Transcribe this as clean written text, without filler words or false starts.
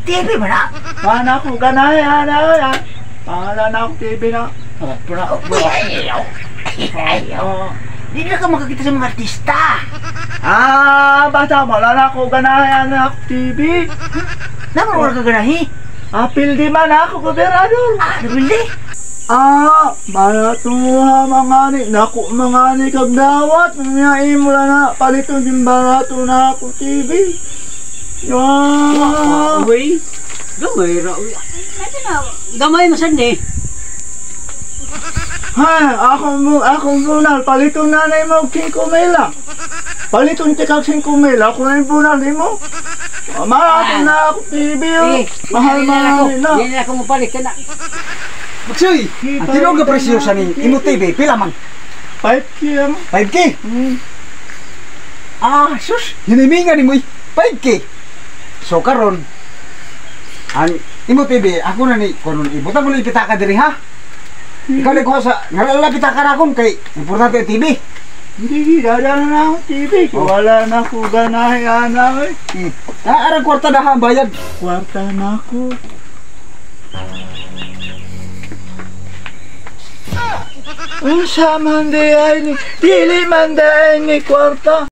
TV ba na? Wala ko ganahe, ana. Wala na ako TV na. Ayaw. Ayaw. Di na ka makakita sa mga artista. Ah, basta wala na ako ganahe, ana ako TV. Naman wala ka ganahe? Apil di man ako, gobernador. Ah, nabili? Ah, barato mga ni, naku mga ni kagdawat, mga imo na paliton yung barato na ako TV. Ah, uy, gamay ra, uy. Gamay masan ni. Ha, akong bunal, paliton na na imo 5 mil. Paliton tikag 5 mil, ako na yung bunal nimo. Barato na ako TV. Mahal mahal na. Hindi na ako mapalit ka na. Magsuy, ang tinuod nga presyo sa ni imo TV, pila man? 5K ang. 5K? Hmm. Ah, sus, hiniminga ni mo 5K. So karon ang imo TV, ako na ni kuno ibutang ko ni pitaka diri ha. Ikaw na kuha sa ngarala pitaka na akong kay importante ang TV. Hindi, dada na ako TV. Oh. Wala na ko ganahe ana eh. Ah, arang kwarta na ha ang bayad. Kwarta na ako. Unsa man di ay ni, dili man di ay ni kwarta.